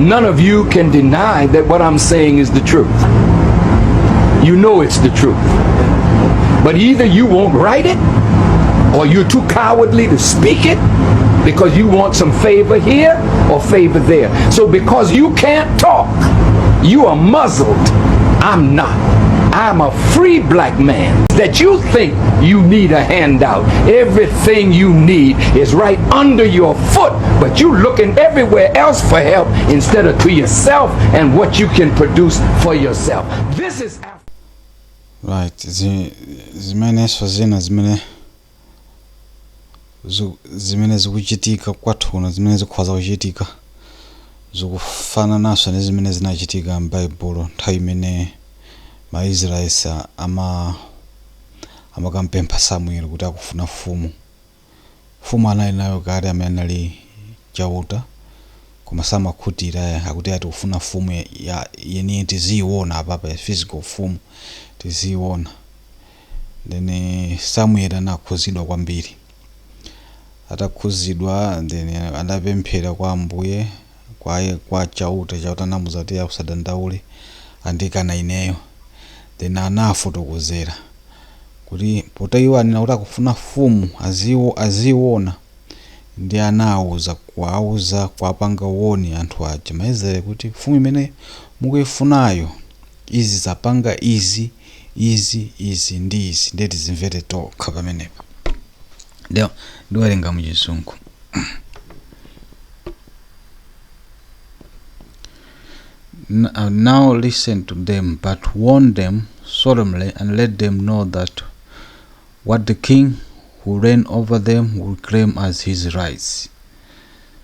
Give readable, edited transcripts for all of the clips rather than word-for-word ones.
None of you can deny that what I'm saying is the truth. You know it's the truth. But either you won't write it, or you're too cowardly to speak it because you want some favor here or favor there. So because you can't talk, you are muzzled. I'm not. I'm a free black man. That you think you need a handout. Everything you need is right under your foot, but you looking everywhere else for help instead of to yourself and what you can produce for yourself. This is Right, zimenenso zina zimene zimene zikuchitika kwathu kuno, zimene zikhoza kuchitika, zikufanananso ndi zimene zinachitika m'Baibulo nthawi imene maIsraeli amakampempha Samueli kuti akufuna mfumu. Mfumu anali nayo kale amene anali Chauta, koma samakhutira, akuti ati kufuna mfumu ya yeniyeni tiziyiona apapa, physical mfumu tiziyiona. Then Samueli anakhuzidwa kwambiri. Atakhuzidwa, then anapemphera kwa Ambuye, kwa Chauta. Chauta anamuuza kuti usadandaule, andikana ineyo. Then anafotokozera kuti poti iwo anena kuti akufuna mfumu aziona, ndi anawuza, kuwauza, kuwapanga warn anthu aja maIsraeli kuti mfumu imene mukuifunayo izi zapanga izi, izi, izi ndi izi. Ndiye tizimvere tokha pamenepa. Ndiye ndiwerenga muchizungu. Now listen to them, but warn them solemnly and let them know that what the king who reign over them will claim as his rights.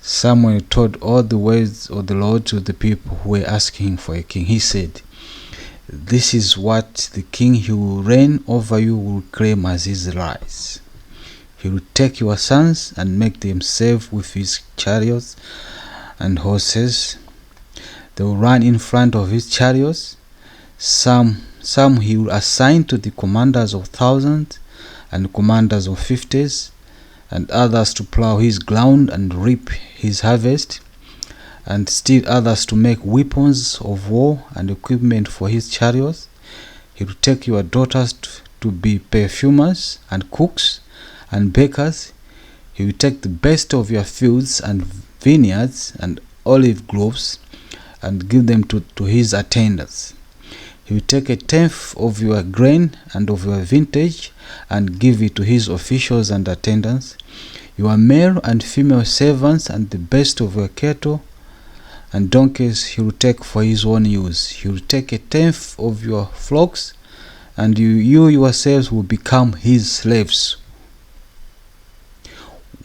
Samuel told all the words of the Lord to the people who were asking for a king. He said, "This is what the king who will reign over you will claim as his rights. He will take your sons and make them serve with his chariots and horses. They will run in front of his chariots. Some he will assign to the commanders of thousands and commanders of fifties, and others to plow his ground and reap his harvest, and still others to make weapons of war and equipment for his chariots. He will take your daughters to be perfumers and cooks and bakers. He will take the best of your fields and vineyards and olive groves and give them to his attendants. He will take a tenth of your grain and of your vintage and give it to his officials and attendants. Your male and female servants and the best of your cattle and donkeys he will take for his own use. He will take a tenth of your flocks, and you yourselves will become his slaves.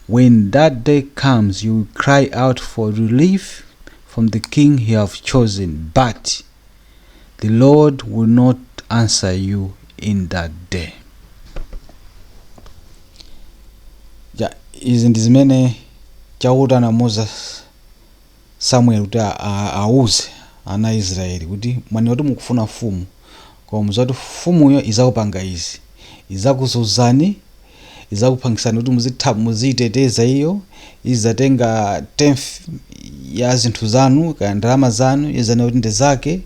When that day comes, you will cry out for relief from the king you have chosen, but the Lord will not answer you in that day." Ja, izi ndi zimene Chauta anamuuza Samuel kuti auze ana a Israeli kuti mwanena kuti mukufuna mfumu, koma mudziwe kuti mfumuyo izakupanga izi, izakuzunzani, izakupangisani kuti muziyiteteza iyo, izatenga tenth ya zinthu zanu kaya ndalama zanu, izanena kuti ndi zake,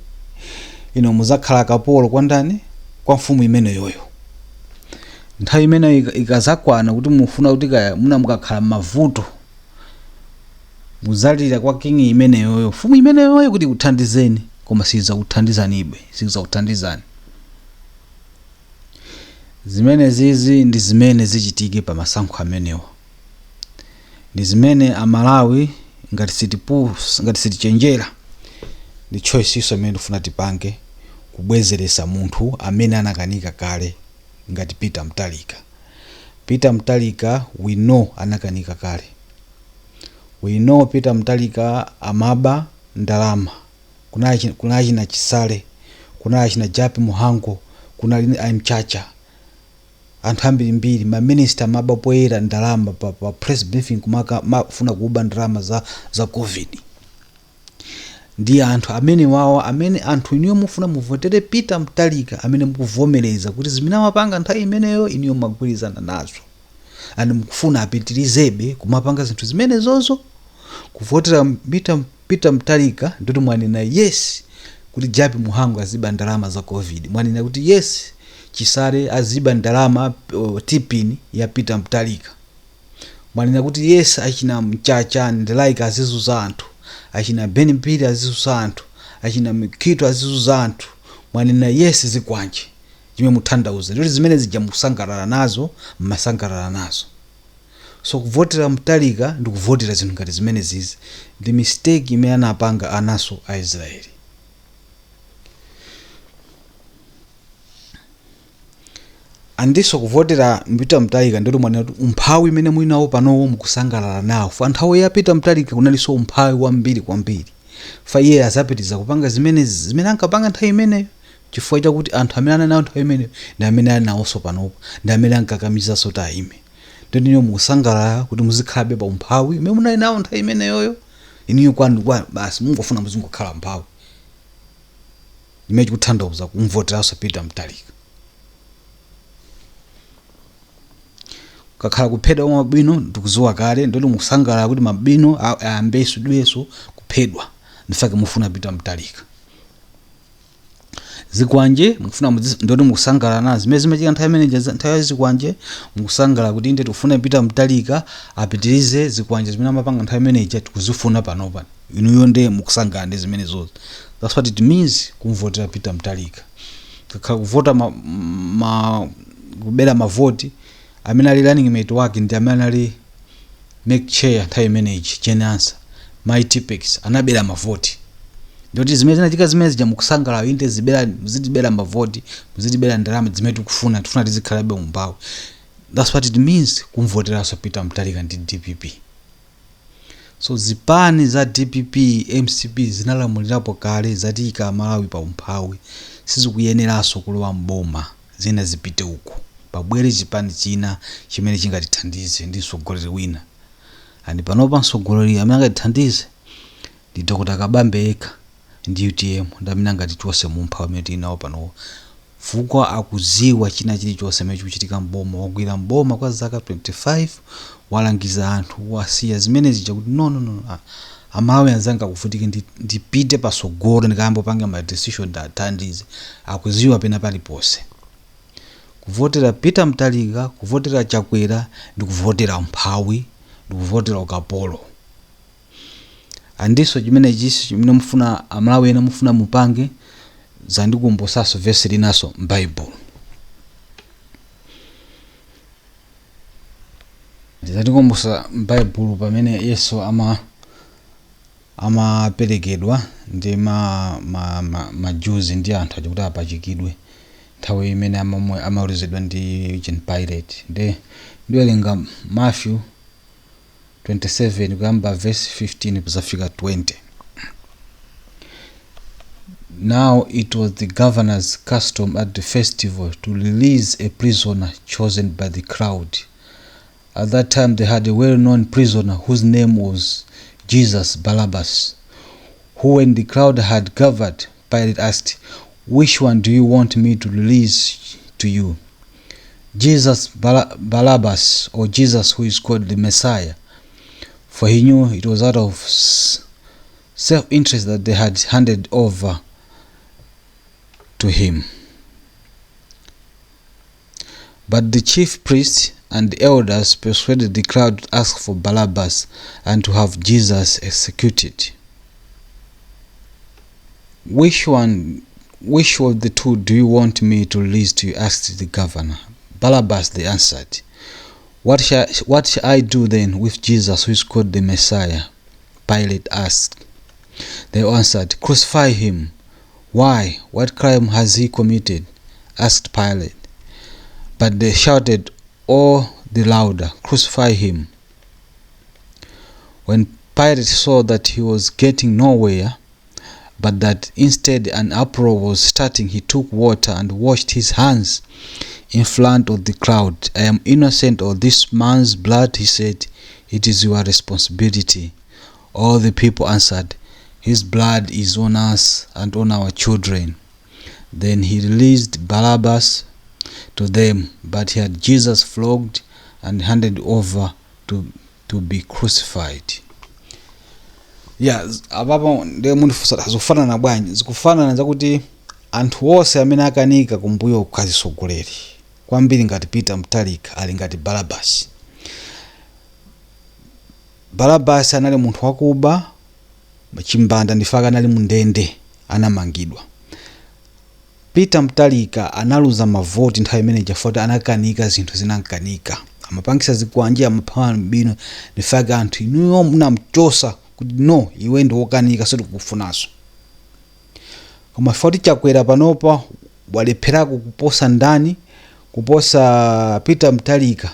ino muzakhala akapolo kwa ndani? Kwa mfumu imeneyoyo. Nthawi imeneyo ikazakwana kuti mufuna kuti kaya muna mukakhala m'mavuto, muzalira kwa king imeneyoyo, mfumu imeneyoyo, kuti ikuthandizeni, koma siizakuthandizanibe, siizakuthandizani. Zimene zizi ndi zimene zichitike pa masankho amenewa, ndi zimene Amalawi ngati sitichenjera, ndi choice iso imene tifuna tipange, kubwezeresa munthu amene anakanika kale ngati Peter Mutharika. Peter Mutharika, we know anakanika kale. We know Peter Mutharika amaba ndalama. Kunali china Chisale, kunali china Jappie Mhango, kunali a Mchacha, anthu ambirimbiri, maminista amaba poyera ndalama pa press briefing, kumaka mafuna kuba ndalama za COVID. Ndi anthu amene wawa amene anthu inuyo mufuna muvotere Peter Mutharika, amene mukuvomereza kuti zimene amapanga nthawi imeneyo inuyo magwirizana nazo and mukufuna apitirizebe kumapanga zinthu zimenezozo, kuvotera Peter. Peter Mutharika, ndoti mwanena yes kuti Jappie Mhango aziba ndalama za COVID. Mwanena kuti yes, Chisale aziba ndalama, TPIN ya Peter Mutharika. Mwanena kuti yes, achina Mchacha and like azizuza anthu, achina Ben Mpiri azizuza anthu, achina Mikito azizuza anthu. Mwanena yes zikwanje. Chimwe muthandauza ndoti zimene zija mukusangalala nazo, mmasangalala nazo. So kuvotera Mutharika ndi kuvotera zinthu ngati zimene zizi ndi mistake imene anapanga anaso a Israeli. Andiso kuvotera Peter Mutharika ndoti mwanena kuti umphawi imene muli nawo panowo mukusangalala nawo. Fa nthawi ya Peter Mutharika kunalinso umphawi wambiri kwambiri. Fa iye azapitiriza kupanga zimene zimene ankapanga nthawi imeneyo, chifukwa chakuti anthu amene anali nawo nthawi imeneyo ndi amene ali nawonso panopo, ndi amene ankakamizaso kuti ayime. Ndoti niyo mukusangalala kuti muzikhalabe pa umphawi imene munali nawo nthawi imeneyoyo. Iniyo kwanu kwa basi mungofuna muzingokhala mphawi, imene chikutanthauza kumvoteranso Peter Mutharika. Kakhala kuphedwa kwa mabwino ndikuziwa kale, ndoti mukusangalala kuti mabwino ayambeso dweso kuphedwa, ndifake mufuna Peter Mutharika. Zikwanje mukufuna, ndoti mukusangalala nazo zimene zimachitika nthawi imene, nthawi ya zikwanje. Mukusangalala kuti inde, tikufuna Peter Mutharika apitirize zikwanje zimene amapanga nthawi imeneyi, tikuzifuna panopa. Inuyo nde mukusangalala ndi zimene zozo. That's what it means kumvotera Peter Mutharika. Kakhala kuvota ma kubera mavoti, amene ali running mate wake ndi amene ali MEC chair nthawi imeneyi, Jane Ansah, mai Tipp-Ex, anabera mavoti. Ndoti zimene zinachitika zimene zija mukusangalala, inde, zibera, muzitibera mavoti, muzitibera ndalama zimene tikufuna, tifuna tizikhalabe umphawi. That's what it means kumvoteranso Peter Mutharika ndi DPP. So zipani za DPP, MCP zinalamulirapo kale, zatiyika Malawi pa umphawi, sizikuyeneranso kulowa mboma. Zina zipite uku, pabwere chipani china chimene chingatithandize ndi mtsogoleri wina. And panopa mtsogoleri amene angatithandize ndi Dr Kabambe yekha ndi UTM, ndi amene angatichose mu umphawi amene tili nawo panowo, chifukwa akuziwa china chilichonse chimene chikuchitika mboma. Wagwira mboma kwa zaka 25, walangiza anthu, wasiya zimene zija kuti no, no, no, Amalawi anzanga akuvutike, ndipite pasogolo ndikayambopanga ma decision ndathandize. Akuziwa pena paliponse. Kuvotera Peter Mutharika, kuvotera Chakwera ndi kuvotera umphawi, ndi kuvotera ukapolo. Andiso chimene chisi chimene mufuna Amalawi ena mufuna mupange, zandikumbusanso vesi linaso m'Baibulo. Zandikumbusa m'Baibulo pamene Yesu amaperekedwa ndi ma Jews ndi anthu aja kuti apachikidwe, nthawi imene amaweruzidwa ndi John Pilate. Ndi ndiwerenga Matthew 27 kuyamba verse 15 kuzafika 20. Now it was the governor's custom at the festival to release a prisoner chosen by the crowd. At that time they had a well-known prisoner whose name was Jesus Barabbas, who, when the crowd had gathered, Pilate asked, "Which one do you want me to release to you? Jesus Barabbas or Jesus who is called the Messiah?" For he knew it was out of self-interest that they had handed over to him. But the chief priests and the elders persuaded the crowd to ask for Barabbas and to have Jesus executed. "Which one, which of the two do you want me to release to you?" asked the governor. "Barabbas," they answered. What shall I do then with Jesus who is called the Messiah?" Pilate asked. They answered, "Crucify him." "Why? What crime has he committed?" asked Pilate. But they shouted all the louder, "Crucify him." When Pilate saw that he was getting nowhere, but that instead an uproar was starting, he took water and washed his hands in front of the crowd. "I am innocent of this man's blood," he said. "It is your responsibility." All the people answered, "His blood is on us and on our children." Then he released Barabbas to them, but he had Jesus flogged and handed over to be crucified. Ya, apapo ndiye mundifunsa, zikufanana bwanji? Zikufanana zakuti anthu onse amene akanika kumbuyo kukhazisogoleri kwambiri ngati Peter Mutharika ali ngati Barabasi. Barabasi anali munthu wakuba, chimbanda, ndifaka anali mundende, anamangidwa. Peter Mutharika analuza mavoti nthawi imene chafoti anakanika, zinthu zinankanika, amapangisa zikwanje, amapha bwino. Ndifaka anthu inuyo munamchosa kuti no, iwe ndi wokanika, sitikukufunanso. Koma foti Chakwera panopa walepherako kuposa ndani? Kuposa Peter Mutharika.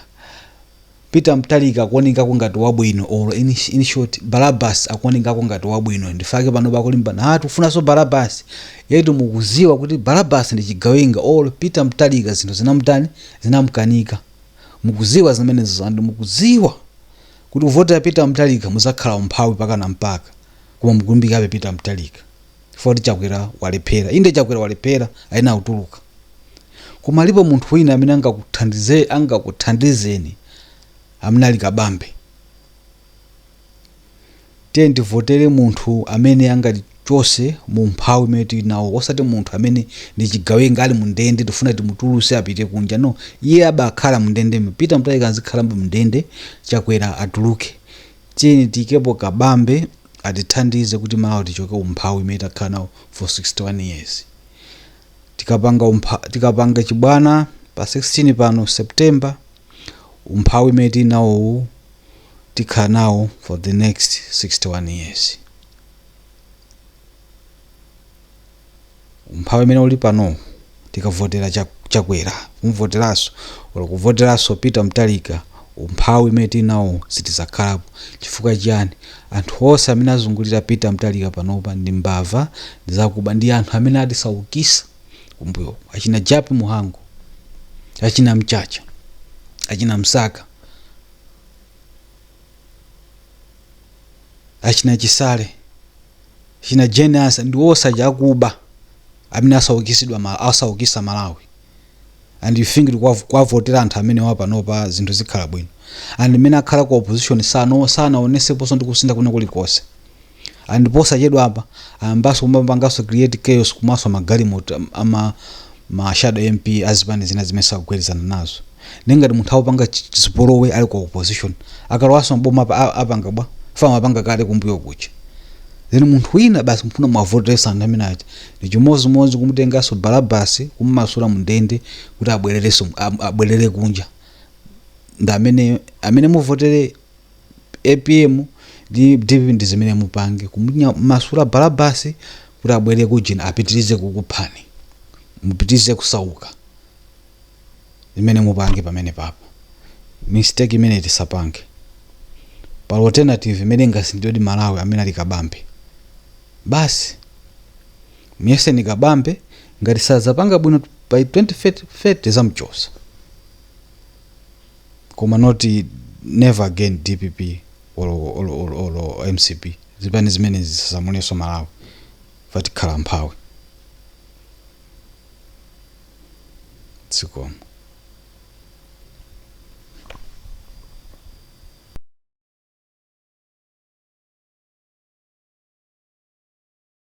Peter Mutharika akuonekako ngati wabwino, or in short, Barabas akuonekako ngati wabwino. Ndifake pano pakulimbana, ah, tikufunanso Barabas yetu. Mukuziwa kuti Barabas ndi chigawenga, or Peter Mutharika zinthu zinamutani? Zinamkanika. Mukuziwa zimenezo, and mukuziwa kuti kuvotera Peter Mutharika muzakhala umphawi pakana mpaka, koma mukulimbikabe Peter Mutharika foti Chakwera walephera. Inde, Chakwera walephera, ayina kutuluka, koma alipo munthu wina amene angakuthandizeni, amene ali Kabambe. Tiye tivotere munthu amene angatichose mu mphawi imene tili nawo, osati munthu amene ndi chigawenga, ali mundende, tifuna timutuluse apite kunja. No, iye abakhala mundende. Peter Mutharika azikhala mundende, Chakwera atuluke. Tiyeni tiyikepo Kabambe atithandize kuti Malawi tichoke umphawi imene takhala nawo for 61 years. Tikapanga chibwana pa 16 pano September, umphawi imene tili nawowu tikhala nawo for the next 61 years. Umphawi imene uli pano, tikavotera Chakwera, kumvoteranso or kuvoteranso Peter Mutharika, umphawi imene tili nawo sitizakhalapo. Chifukwa chiyani? Anthu onse amene azungulira Peter Mutharika panopa ndi mbava, ndi zakuba, ndi anthu amene atisaukisa kumbuyo, achina Jappie Mhango, achina Mchacha, achina Msaka, achina Chisale, achina Jane, ndi onse akuba amene asaukisa Malawi. And you think kuti kwavotera anthu amene wapanopa zinthu zikhala bwino? And mmene akhala ku opposition sanaoneseponso ndi kusintha kuna kulikonse. And posachedwa apa ayambanso kumapanganso create chaos, kumaso magalimoto ama ma shadow MP azipani zina zimene sakugwirizana nazo. Nengati munthu akupanga zipolowe ali ku opposition, akalowanso mboma apanga bwa? Fama apanga kale kumbuyo kucha. Then munthu wina basi mfuna mwavoteresa anthu amene aja, ndi chimozimozi kumutenganso Barabasi, kummasula mundende kuti abwererenso, abwerere kunja. Ndi amene muvotere APM ndi DPP, ndi zimene mupange, kumumasula Barabasi kuti abwerere kujina, apitirize kukuphani, mupitirize kusauka. Zimene mupange pamene papa, mistake imene tisapange. Pa alternative imene ingasindidwe Malawi, amene ali Kabambe basi. Muyeseni Kabambe, ngati sazapanga bwino by 2030 zamchosa, koma not never again DPP or MCP. Zipani zimene zisasamulenso Malawi, fatikhala mphawi. Zikomo.